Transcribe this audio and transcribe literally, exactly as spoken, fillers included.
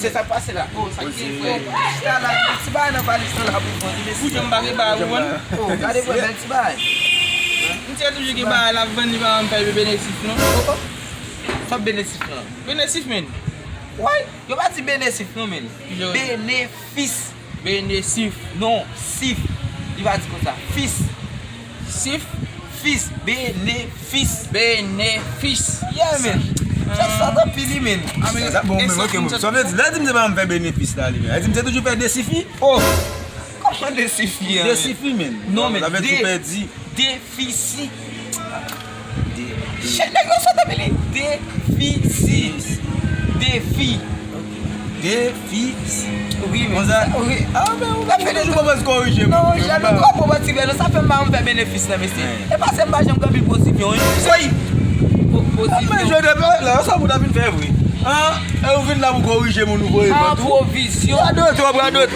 Se sa k pase la. Oh, sa ki gen frè. Chita la, ti bagay nan valiz lan la pou vann, mesye. Pou jan m pa gen bagay pou vann. Oh, gade frè, bèl ti bagay. M te toujou gen bagay la vann, li pa janm fè benesif non. Oh, oh. Sa benesif lan. Benesif, men. Why? Yo pa di benesif non, men. Yo. Benefis. Benesif. Non, sif. Li pa di konsa. Fis. Sif. Fis. Benefis. Benefis. Yeah, men. Sa sòt anpil, wi, men. Ah, men, sa bon, men, ok, men. Sa vle di, lè di m se pa m fè benefis la, li, men. Lè di m se toujou fè desifi. Oh. Kòman desifi, an? Desifi, men. Non, men. Sa vle di de, ou pèdi. Defisi. Chèk nèg yo sòt anpil, li. Defisi. Defi. Defi. Wi, men. Konsa. Wi. Ah, men ou toujou pwopòz korije m. Non, jèn, ou twò bon, bon ti vè, non, sa fè m pa janm fè benefis la, mesye. E pa se m pa janm gen anpil pozisyon, wi. Woy! Pozisyon. Men jwe de pè la, sa pou ta vin fè vre. An? E ou vin la pou korije moun ou voye ban tou. An pwovizyon. Radot, w ap radot.